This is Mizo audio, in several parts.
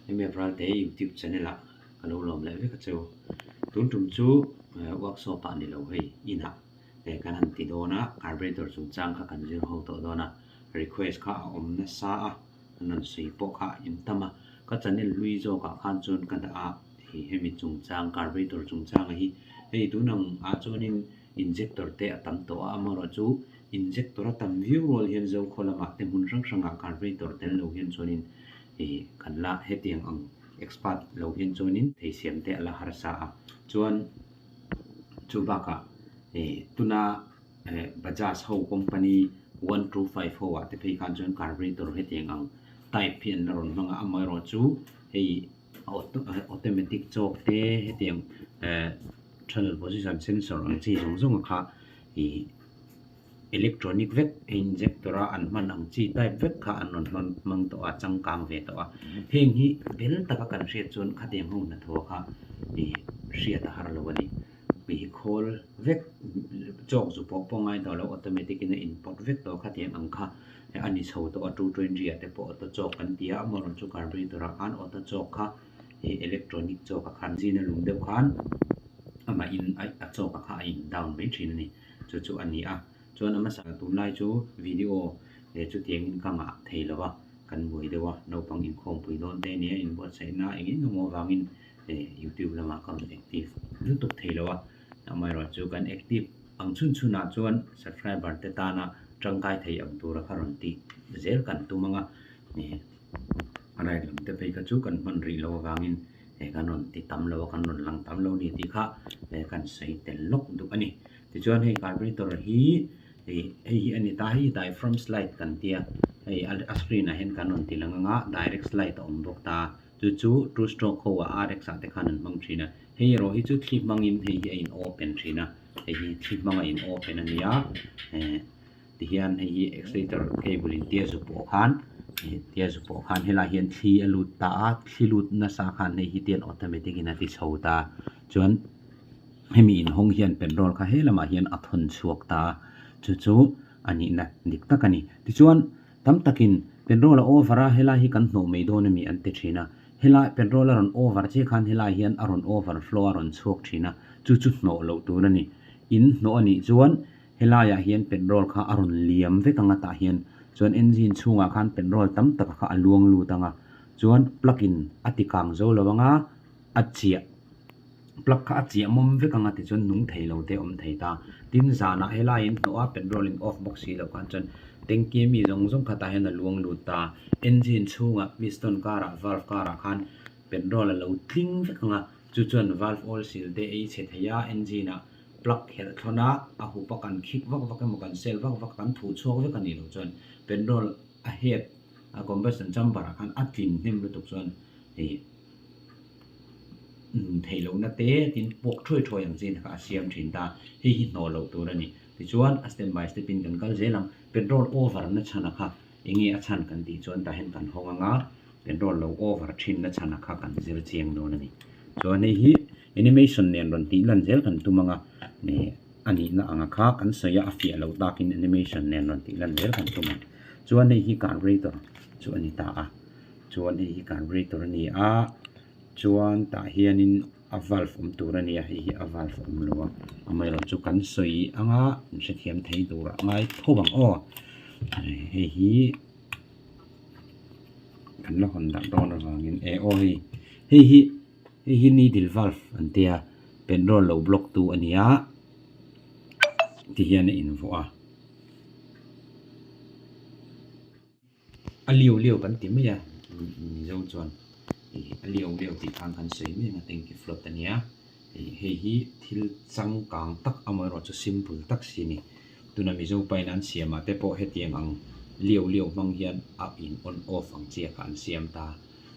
MF Ralte YouTube channel ah ka lo lawm leh vek a cheu. Tun tum chu workshop ah ni lo hei inah kan han ti dawn a, carburetor chungchang kha kan zir ho tawh dawn a, request kha a awm nasa a, an rawn sawi pawh kha a intam a, ka channel hlui zawkah khan chuan ka dah a, hei hemi chungchang carburetor chungchanga hi hei tun ang ah chuanin injector te a tam tawh a, amaherawhchu injector a tam viau rual hian Zokhaw lamah te hmun hrang hrangah carburetor tel lo hian chuanin ih kan la hetiang ang expert lo hian chuanin thei siam te a la harsa a, chuan chu bakah ih tuna eh Bajaj ho company 125 ho ah te phei khan chuan carburetor hetiang ang type hi an la rawn hmang a, amaherawhchu hei automatic chawk te hetiang eh tunnel position sensor ang chi zawng zawng kha ih electronic vek injector a an hman ang chi type vek kha an rawn hman hmang tawh a changkang ve tawh a heng hi bel taka kan hriat chuan khatiang ho hnathawh kha ih hriat a har lo a ni ih khawl vek chawk zu pawh pawh ngai tawh lo automatic in a inpawt vek tawh khatiang ang kha a ni chho tawh a 220 ah te pawh auto chawk kan ti a amaherawhchu chu carburetor ah khan auto chawk kha ih electronic chawk ah khan zin a lum deuh khan amah in a chawk ah kha a in down mai thin a ni chu chu a ni a chuan a hmasa tunlai chu video leh chutiangin ka ngah thei lo a kan buai deuh a naupang inkhawmpui dawn te nia inbuatsaihna eng eng emaw avangin eh youtube lamah ka rawn active lutuk thei lo a amaherawhchu kan active ang chhun chhunah chuan subscriber te tana tangkai thei ang tura kha rawn tih zel kan tum ang a eh right lam te phei kha chu kan hman rih loh avangin eh kan rawn ti tam lo a kan rawn lang tam lo a ni tih kha eh kan sawi tel lawk duh a ni tichuan hei carburetor hi ih hei hi a ni ta hei diaphragm slide kan tia hei a screen ah hian kan rawn ti lang ang a direct slide a awm bawk ta chu chu two stroke ho ah rx ah te khan an hmang thin a hei erawh hi chu thli hmangin hei hi a in open thin a hei hi thli hmanga in open a ni a eh. Tihian hei hi accelerator cable in tia zu pawh khan ih tia zu pawh khan helai hian thli a lut ta a thli lut nasa khan hei hi tian automatic in a ti chho ta chuan hemi inhawng hian petrol kha he lamah hian a thawn chhuak ta a chu chu a nihna dik tak a ni tichuan tam takin petrol a over a helai hi kan hnawh mai dawn ami an ti thin a helai petrol a rawn over chiah khan helai hian a rawn over flow a rawn chhuak thin a chu chu hnawh loh tur a ni in hnawh a nih chuan. Helaiah hian petrol kha a rawn liam vek ang a tah hian chuan engine chhungah khan petrol tam tak kha a luang lut ang a chuan plug in a ti kang zo lo ang a a chiah plug kha a chiah mawm vek ang a tichuan nung thei lo te a awm thei ta tin zanah helai in hnawh a petrol in off bawk si loh khan chuan tanky ami zawng zawng kha tah hian a luang lut ta engine chhungah piston karah valve karah khan petrol a lo tling vek ang a chu chuan valve oil seal te ei chhe thei a engine ah. Plug khelh thlawn a, a hup a kan khik vak vak emaw kan sel vak vak kan thuh chhuak vek a nih loh chuan petrol a heat a combustion chamber ah khan a tlin hnem lutuk chuan hei nun theih lohna te tin puak thuai thuai ang chin kha a siam thin ta, hei hi hnawh loh tur a ni. Tichuan a step by step in kan kal zel ang, petrol over na chhan a kha eng nge a chhan kan tih chuan tah hian kan hawng ang a, petrol lo over thin na chhan a kha kan zir chiang dawn a ni. Chuan hei hi animation nen rawn tih lan zel kan tum ang a, ih a nihna ang a kha kan sawi a, a fiah loh takin animation nen rawn tih lan zel kan tum ang. Chuan hei hi carburetor chu a ni ta a, chuan hei hi carburetor a ni a, chuan tah hianin a valve awm tur a ni a, hei hi a valve awm lo a, amaherawhchu chu kan sawi ang a, an hrethiam thei turah ngai tho ang aw, hei hi kan la hawn darh dawn avangin eh aw hei hei hi hei hi needle valve an tia petrol lo block tu a ni a tihian a invuah a. A liau liau kan ti mai a Mizo chuan ih a liau liau tih khan kan sawi mai ang a tanky float a nia ih hei hi thil changkang tak amaherawh chu simple tak si a ni tuna Mizo pain an siam ah te pawh hetiang ang liau liau hmang hian a in on off ang chiah kha an siam ta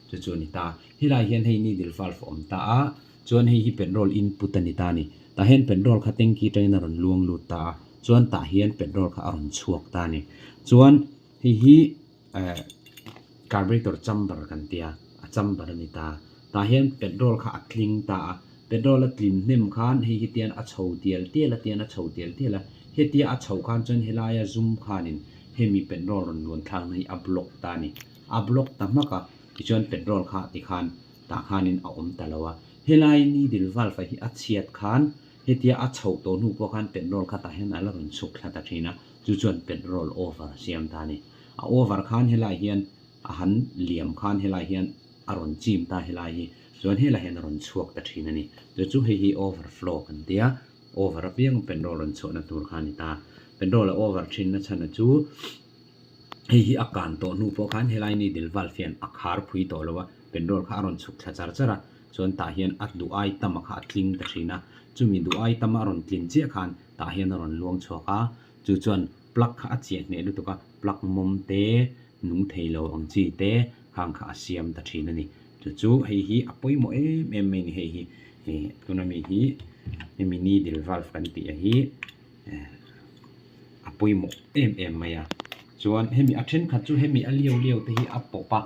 chu chu a ni ta helai hian hei needle valve a awm ta a chuan hei hi petrol input a ni ta a ni tah hian petrol kha tanky atangin a rawn luang lut ta a chuan tah hian petrol kha a rawn chhuak ta a ni chuan. Hei hi eh carburetor chamber kan tia a chamber a ni ta. Tah hian petrol kha a tling ta a, petrol a tlin hnem khan hei hi tian a chho tial tial a tian a chho tial tial a, hetia a chho khan chuan helaia zum khanin hemi petrol rawn luan thlakna hi a block ta a ni. A block ta hmak a. Tichuan petrol kha tikhan tah khanin a awm ta lo a. Helai needle valve hi a chhiat khan hetia a chhoh tawh hnu pawh khan petrol kha tah hian a la rawn chhuk thla ta thin a, chu chuan petrol over a siam ta a ni. A over khan helai hian a han liam khan helai hian a rawn chim ta helai hi chuan helai hian a rawn chhuak ta thin a ni. Chu chu hei hi overflow kan tia, over apiang petrol rawn chhuahna tur kha a ni ta. Petrol a over thinna chhan a chu hei hi a kan tawh hnu pawh khan helai needle valve hian a khar phui tawh lo a, petrol kha a rawn chhuk thla char char a, chuan tah hian a duh ai tam a kha a tling ta thin a, chumi duh ai tam a rawn tlin chiah khan tah hian a rawn luang chhuak a, chu chuan plug kha a chiah hneh lutuk a, plug mawm te, nung thei lo ang chi te khang kha a siam ta thin a ni. Chu chu hei hi a pawimawh em em mai a ni hei hi, tuna mi hi hemi needle valve kan tih a hi. A pawimawh em em mai a chuan hemi a thenkhat chu hemi a liau liau te hi a pawp a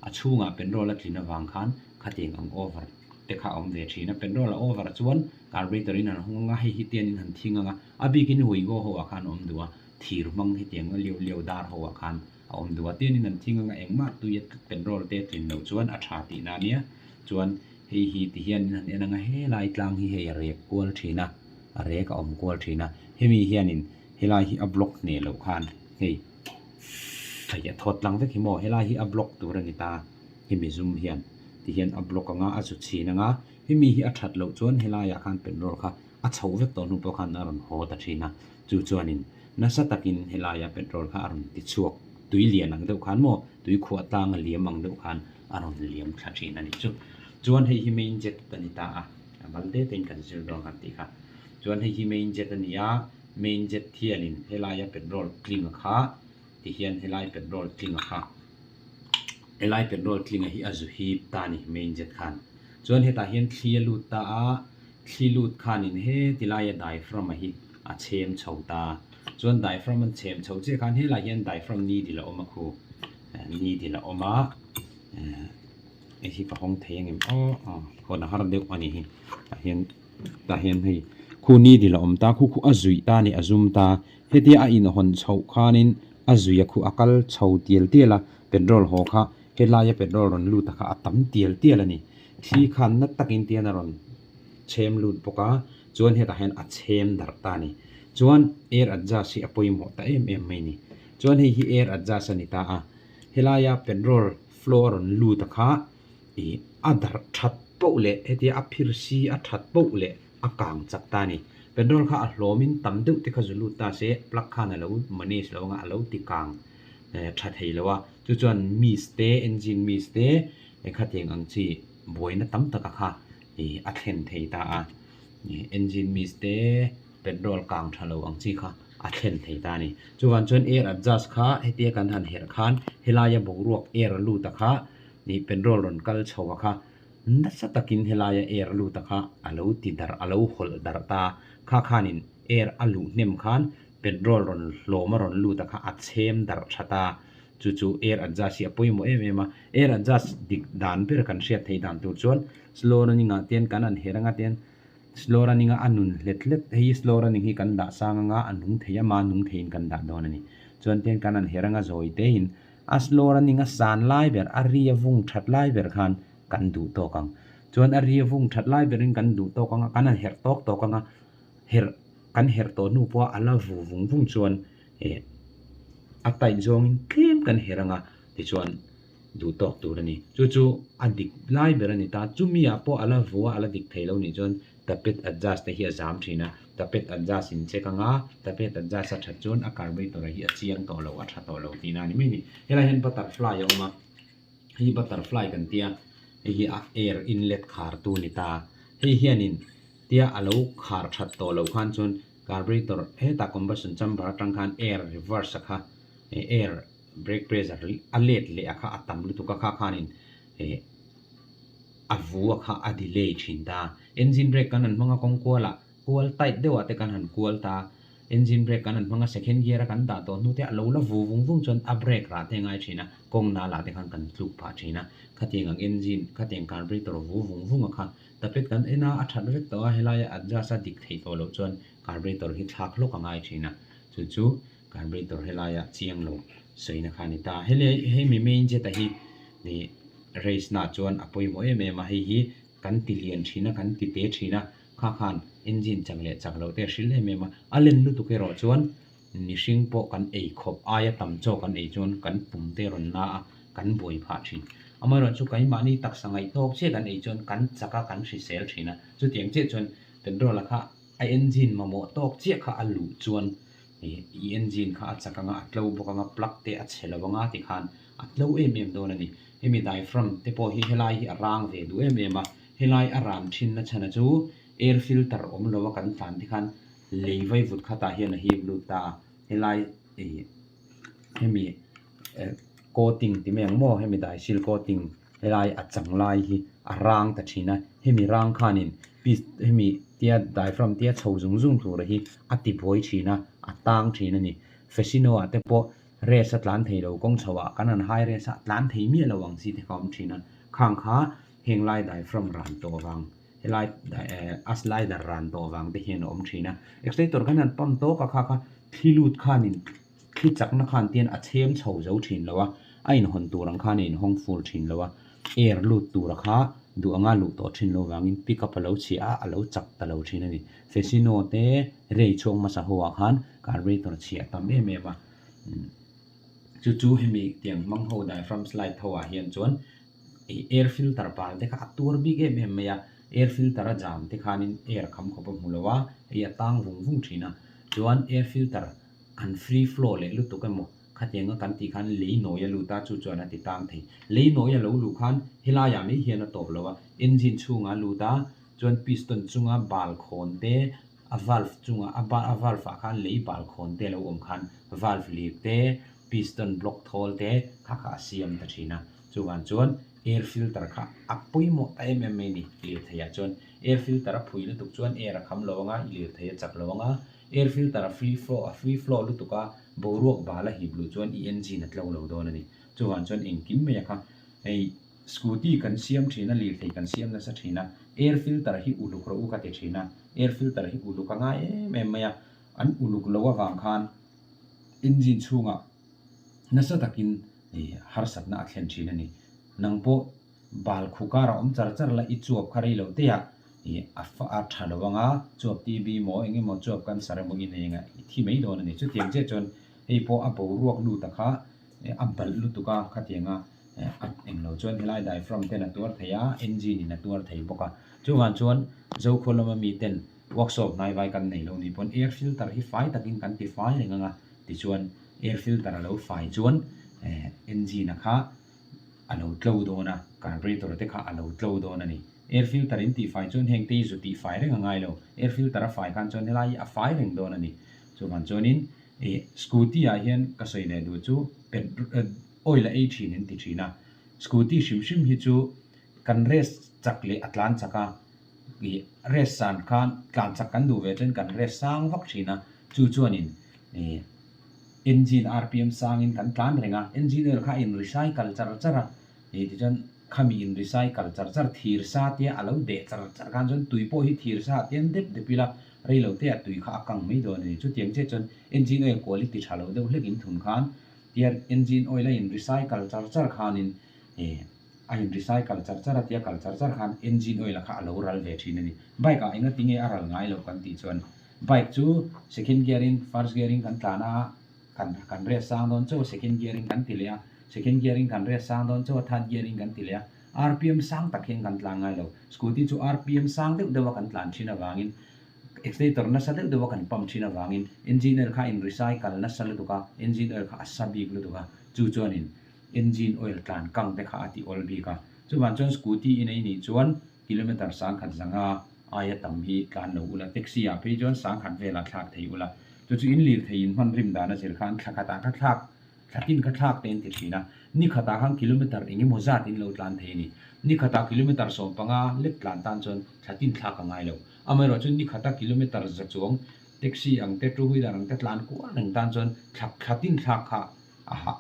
a chhungah petrol a tlin avang khan khatiang ang over te kha a awm ve thin a petrol a over chuan carburetor in an hawng anga hei hi tianin han thing anga a bikin Wigo ho ah khan a awm duh a thir hmang hetiang a liau liau dar ho ah khan a awm duh a tianin an thing anga engmah tui a petrol te a tlin loh chuan a tha tihna ania chuan hei hi ti hian in han en anga helai tlang hi hei a rek kual thin a. a rek a awm kual thin a hemi hianin helai hi a block hneh loh khan hei hei a thawt tlang vek hi maw helai hi a block tur a ni ta hemi zum hian tihian a block anga a zu chhin anga hemi hi a that loh chuan helaiah khan petrol kha a chhoh vek tawh hnu pawh khan a rawn haw ta thin a chu chuanin nasa takin helaia petrol kha a rawn ti chhuak tui lian ang deuh khan maw tui khuah tlang a liam ang deuh khan a rawn liam thla thin a ni chu chuan hei hi main jet a ni ta a. A mal te tein kan zir dawn kan tih kha. Chuan hei hi main jet a ni a, main jet hianin helaia petrol tling a kha tihian helai petrol tling a kha helai petrol tling a hi a zu hip ta a ni main jet khan. Chuan hetah hian thli a lut ta a, thli lut khanin he tilaia diaphragm a hi a chhem chho ta. Chuan diaphragm an chhem chho chiah khan helaiah hian diaphragm needle a awm a khu, needle a awm a. Hei hi ka hawng thei ang em aw aw hawn a har deuh a nih hi tah hian tah hian hei khu needle a awm ta khu khu a zuih ta a ni a zum ta hetia a inhawn chhoh khanin a zui a khu a kal chho tial tial a petrol haw kha helaia petrol rawn lut a kha a tam tial tial a ni thli khan na takin tian a rawn chhem lut bawk a chuan hetah hian a chhem darh ta a ni chuan air adjust hi a pawimawh ta em em mai a ni chuan hei hi air adjust a ni ta a helaia petrol Flow a rawn lut a kha ih a darh that poh leh hetia a phir si a that poh leh a kang chak ta a ni. Petrol kha a hlawmin tam deuh te kha zu lut ta se plug khan a lo manage lo anga a lo ti kang tha thei lo a. Chu chuan miss te engine miss te khatiang ang chi buaina tam taka kha ih a thlen thei ta a. Engine miss te petrol kang tha lo ang chi kha a thlen thei ta a ni. Chuvang chuan air adjust kha hetia kan han herh khan helaia boruak air lut a kha ih petrol rawn kal chho a kha nasa takin helaia air lut a kha a lo ti darh a lo hawlh darh ta a. Kha khanin air a luh hnem khan petrol rawn hlawm a rawn lut a kha a chhem darh tha ta a. Chu chu air adjust hi a pawimawh em em a. Air adjust dik dan ber kan hriat theih dan tur chuan slow running ah te kan han herh anga te Slow running a a nun hlet hlet hei hi slow running hi kan dah sang anga a nung thei a ma nung theiin kan dah dawn a ni. Chuan tian kan han her anga zawi tein a slow running a san lai ber a ri a vung that lai ber khan kan duh tawk ang. Chuan a ri a vung that lai berin kan duh tawk anga kan han herh tawk tawk anga herh kan herh tawh hnu pawha a la vu vung vung chuan eh a tight zawngin tlem kan herh anga tichuan duh tawk tur a ni. Chu chu a dik lai ber a ni ta. Chumi ah pawh a la vua a la dik thei lo nih chuan tapet adjust te hi a zam thin a. Tapet adjust in check anga tapet adjust a that chuan a carburetor hi a chiang tawh lo a tha tawh lo tihna a ni mai a ni. Helai hian butterfly a awm a, hei butterfly kan tia hei hi a air inlet khar tu a ni ta. Hei hianin tia a lo khar that tawh loh khan chuan carburetor hetah combustion chamber atang khan air reverse a kha air Brake pressure a let leh a kha a tam lutuk a kha khanin eh a vu a kha a delay thin ta. Engine brake kan han hmang a kawng kualah kual tight deuh ah te kan han kual ta. Engine brake kan han hmang a second gear a kan dah tawh hnu te a lo la vu vung vung chuan a brake rah te a ngai thin a, kawng nal ah te khan kan tluk phah thin a. Khatiang ang engine khatiang carburetor vu vung vung a kha tapet kan en a a that vek tawh a helaia adjust a dik theih tawh loh chuan carburetor hi thlak hlawk a ngai thin a chu chu Carburetor helaia chiang lo sawina kha a ni ta. Hei hemi main jet a hi ih. Race na chuan a pawimawh em em a, hei hi kan ti lian thin a, kan ti te thin a, kha khan engine chak leh chak loh te a hril em em a, a len lutuk erawh chuan mihring pawh kan ei khawp aia tam chaw kan ei chuan kan pum te rawn na a, kan buai phah thin. Amaherawhchu keimahni taksa ngaihtawk chiah kan ei chuan kan chak a, kan hrisel thin a, chutiang chiah chuan petrol a kha a engine mamawh tawk chiah kha a luh chuan i engine kha a chak anga a tlo bawk anga plug te a chhe lo anga tikhan a tlo em em dawn a ni. Hemi diaphragm te pawh hi helai hi a rang ve duh em em a, helai a ran thin na chhan a chu air filter awm lo a kan tlan te khan lei vaivut khatah hian a hip lut ta a, helai ih hemi coating ti mai ang maw hemi daisil coating helai a chang lai hi a rang ta thin a, hemi rang khanin pis hemi tia diaphragm tia chho zung zung tura hi a ti buai thin a, a tang thin a ni. Fascino ah te pawh Race a tlan thei lo, kawng chho ah kan han high race a tlan thei miah lo ang chi te kha awm thin a, khang kha heng lai diaphragm ran tawh vang, helai a slider ran tawh vang te hian a awm thin a, accelerator kan han pump tawk a kha kha thli lut khanin thli chakna khan tian a chhem chho zo thin lo a, a inhawn tur ang khan a inhawng fur thin lo a, air lut tura kha duh anga luh tawh thin lo vangin pick up a lo chhia a, a lo chak ta lo thin a ni. Fascino te rei chhuak hmasa ho ah khan carburetor chhia a tam em em a. Chu chu hemi tiang hmang ho diaphragm slide ho ah hian chuan ih air filter bal te kha a tuar bik em em mai a, air filter a jam te khanin air kham khawp a hmu lo a, hei a tang vung vung thin a, chuan air filter an free flow leh lutuk emaw khatianga kan tih khan lei nawi a lut a, chu chuan a ti tang thei. Lei nawi a lo luh khan helai ah mai hian a tawp lo a, engine chhungah a lut a, chuan piston chunga bal khawn te A valve chunga a a valve ah khan lei bal khawn te a lo awm khan valve lir te, piston block thawl te kha kha a siam ta thin a. Chuvang chuan air filter kha a pawimawh ta em em mai a ni lirthei ah chuan. Air filter a phui lutuk chuan air a kham lo anga i lirthei a chak lo anga, air filter a free flow a free flow lutuk a boruak bal a hip luh chuan i engine a tlo lo dawn a ni. Chuvang chuan engkim mai a kha hei Scooty kan siam thin a, lirthei kan siam nasa thin a, air filter hi uluk rawh u ka ti thin a, air filter hi uluk a ngai em em mai a, an uluk lo avang khan engine chhungah nasa takin harsatna a thlen thin a ni. Nang pawh bal khu karah awm char char la i chuap kha rei lo te ah a tha lo anga chuap TB maw eng emaw chuap cancer emaw i nei anga i thi mai dawn a ni. Chutiang chiah chuan hei pawh a boruak lut a kha a balh lutuk a khatianga a englo chuan helai diaphragm ten a tuar thei a, engine in a tuar thei bawk a. Chuvang chuan Zokhua lama mi ten workshop hnai vai kan nei lo ni pawn air filter hi fai takin kan ti fai reng ang a, tichuan air filter a lo fai chuan engine a kha a lo tlo dawn a, carburetor te kha a lo tlo dawn a ni. Air filter in tih fai chuan heng te hi zu tih fai reng a ngai lo, air filter a fai khan chuan helai hi a fai reng dawn a ni. Chuvang chuanin ih scooty ah hian ka sawi leh duh chu oil a ei thin in ti thin a, scooty hrim hrim hi chu kan race chak leh a tlan chak a, ih race san khan tlan chak kan duh ve chuan kan race sang vak thin a, chu chuanin ih engine rpm sangin kan tlan reng a, engine oil kha a in recycle char char a, ih tichuan khami in recycle char char thir sa tia a lo deh char char khan chuan tui pawh hi thir sa ah tian dep dep ila rei lo te ah tui kha a kang mai dawn a ni, chutiang chiah chuan engine oil quality tha lo deuh hlek in thun khan Tiar engine oil a in recycle char char khanin eh a in recycle char char a tia kal char char khan engine oil a kha a lo ral ve thin a ni. Bike ah enga tinge a ral ngai loh kan tih chuan bike chu second gear in first gear in kan tlan a kan kan rest sang dawn chauh a second gear in kan ti leh a second gear in kan rest sang dawn chauh a third gear in kan ti leh a rpm sang tak hian kan tlan ngai lo. Scooty chu rpm sang deuh deuh a kan tlan thin avangin Accelerator nasa deuh deuh a kan pump thin avangin engine oil kha a in recycle nasa lutuk a, engine oil kha a sa bik lutuk a, chu chuanin engine oil tlan kang te kha a ti awl bik a. Chuvang chuan scooty i nei nih chuan kilometer sangkhat zanga aia tam hi tlan lo ula, taxi ah phei chuan sangkhat velah thlak thei ula, chu chu in lir thei in hman rim dan a zir khan thla khatah kha thlak Thla tin ka thlak te an ti thin a, ni khatah khan kilometer eng emaw zat in lo tlan thei a ni. Ni khatah kilometer 15 lek tlan tan chuan thla tin thlak a ngai lo. Amaherawh chu ni khata kilometer za chuang taxi ang te, two wheeler ang te tlan kual reng tan chuan thla thla tin thlak kha a ha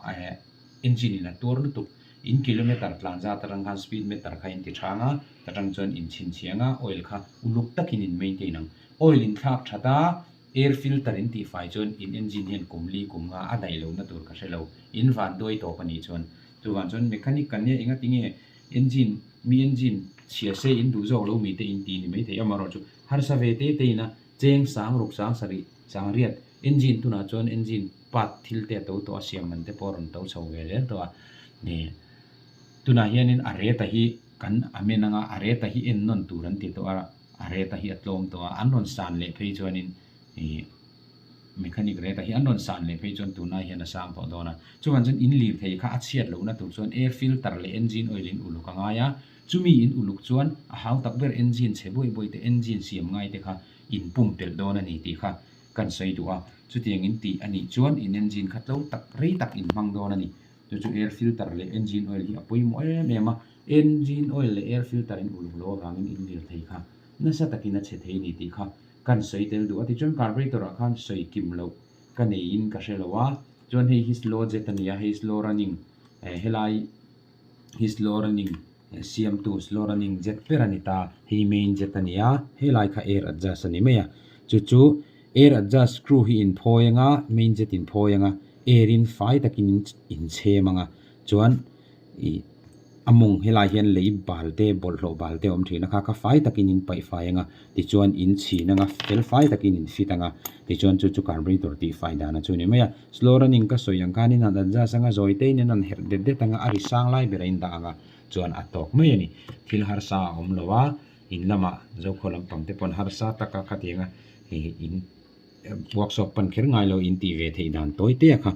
engine in a tuar lutuk. In kilometer tlan zat atang khan speed meter kha in ti thang a, ta tang chuan in chhinchhiang a, oil kha uluk takin in maintain ang. Oil in thlak that a. Air filter in tih fai chuan in engine hian kum li kum nga a daih lohna tur ka hre lo. In van duai tawp a nih chuan. Chuvang chuan mechanic kan nia enga tinge Engine, mi engine chhia se in duh zawk lo mi te in ti ni maithei amaherawhchu harsa ve te te ina cheng sang ruk sang sarih sang riat engine tunah chuan engine part thil te a to tawh a siam man te pawh a rawn to chho ve zel tawh a ni. Tunah hianin a rate hi kan amen anga a rate hi en nawn tur an ti tawh a, a rate hi a tlawm tawh a, an rawn san leh phei chuanin ih mechanic rate hi an rawn san leh phei chuan tunlai hian a sang tawh dawn a. Chuvang chuan in lir thei kha a chhiat lohna tur chuan air filter leh engine oil in uluk a ngai a, chumi in uluk chuan a hau tak ber engine chhe buai buai te engine siam ngai te kha in pumpelh dawn a ni tih kha kan sawi duh a. Chutiang in tih a nih chuan in engine kha tlo tak rei tak in hmang dawn a ni. Chu chu air filter leh engine oil hi a pawimawh em em a, engine oil leh air filter in uluk loh avangin in lir thei kha nasa takin a chhe thei a ni tih kha kan sawi tel duh a. Tichuan carburetor ah khan sawi kim loh ka neiin ka hre lo a, chuan hei hi slow jet a ni a, hei slow running eh helai hi slow running siamtu slow running jet ber a ni ta, hei main jet a ni a, helai kha air adjust a ni mai a, chu chu air adjust screw hi in phawi anga main jet in phawi anga air in fai takin in chhem anga chuan ih a mawng helai hian lei bal te bawlhhlawh bal te a awm thin a kha kha fai takin in paih fai anga tichuan in chhin anga fel fai takin in fit anga tichuan chu chu carburetor tih fai dan a chu ni mai a slow running ka sawi ang khanin an adjust anga zawi te in an herh det det anga a ri sang lai ber a in dah anga chuan a tawk mai a ni thil harsa a awm lo a in lamah zokhaw lampang te pawn harsa taka khatianga ih in workshop pan kher ngai lo in tih ve theih dan tawi te a kha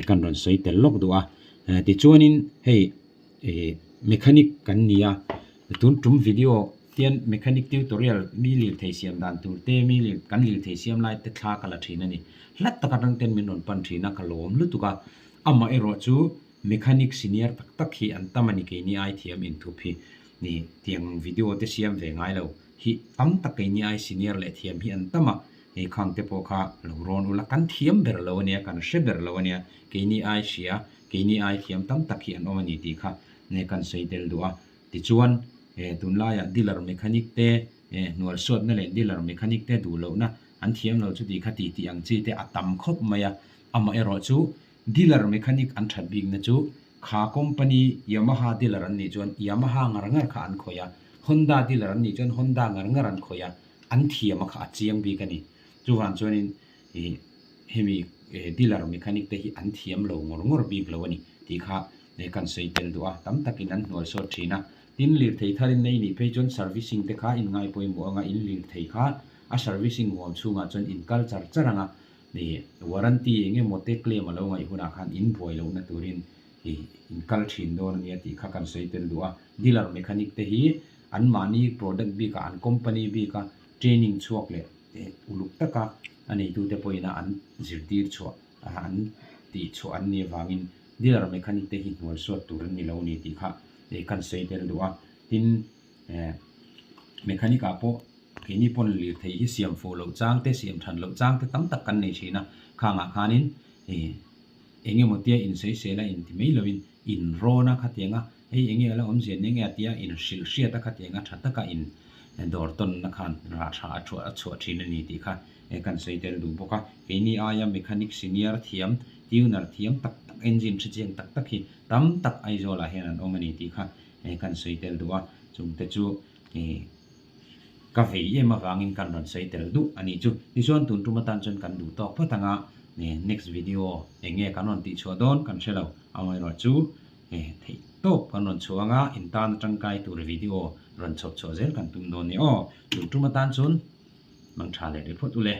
kan rawn sawi tel lawk duh a tichuanin hei ih mechanic kan ni a tun tum video hian mechanic tutorial mi lirthei siam dan tur te mi lir kan lirthei siam lai te thla ka la thin a ni hlat tak atang ten min rawn pan thin a ka lawm lutuk a amaherawh chu mechanic senior tak tak hi an tam a ni keini ai thiam inthup hi ni tiang video te siam ve ngai lo. hi tam tak keini ai senior leh thiam hi an tam a, hei khang te pawh kha lo rawn ula kan thiam ber lo ania, kan hre ber lo ania, keini ai hria, keini ai thiam tam tak hi an awm a ni tih kha nge kan sawi tel duh a. Tichuan, he tunlaiah dealer mechanic te, he hnual suatna leh dealer mechanic te duh lohna an thiam lo chu tih kha tih tih ang chi te a tam khawp mai a, amaherawh chu dealer mechanic an that bikna chu Kha company Yamaha dealer an nih chuan Yamaha ngar ngar kha an khawih a, Honda dealer an nih chuan Honda ngar ngar an khawih a, an thiam a kha a chiang bik a ni. Chuvang chuanin ih hemi dealer mechanic te hi an thiam lo ngawr ngawr bik lo a ni tih kha kan sawi tel duh a, tam takin an hnual sawt thin a. Tin, lirthei thar in nei nih phei chuan servicing te kha in ngai pawimawh anga in lirthei kha a servicing huam chhungah chuan in kal char char anga Ih warranty eng emaw te claim a lo ngaih hunah khan in buai lohna turin ih in kal thin dawn a nia tih kha kan sawi tel duh a. Dealer mechanic te hi anmahni product bikah an company bika training chhuak leh uluk taka a neitute pawhin a an zirtir chhuah an tih chhuah an nih avangin dealer mechanic te hi hnual suat tur an ni lo a ni tih kha kan sawi tel duh a. Tin eh mechanic ah pawh Keini pawn lirthei hi siam fuh loh chang te, siam than loh chang te tam tak kan nei thin a, khangah khanin ih eng emaw tia insawisel a inti mai loin inrawn a khatiang a, hei eng nge a la awmzia nia nge a tia inhrilh hriat a khatiang a tha taka in dawr tawnna khan rah tha a thuah a chhuah thin a ni tih kha kan sawi tel duh bawk a. Keini aia mechanic senior thiam, tuner thiam tak tak, engine hre chiang tak tak hi tam tak Aizawlah hian an awm a ni tih kha kan sawi tel duh a, chungte chu ih Ka vei em avangin kan rawn sawi tel duh a nih chu. Tichuan tun tum atan chuan kan duh tawk phawt ang a, next video eng nge kan rawn tih chhuah dawn kan hre lo. Amaherawh chu theih tawp kan rawn chhuah ang a, in tan atangkai tur video rawn chhawp chhuah zel kan tum dawn ni aw. Tun tum atan chuan mang tha leh rih phawt u le.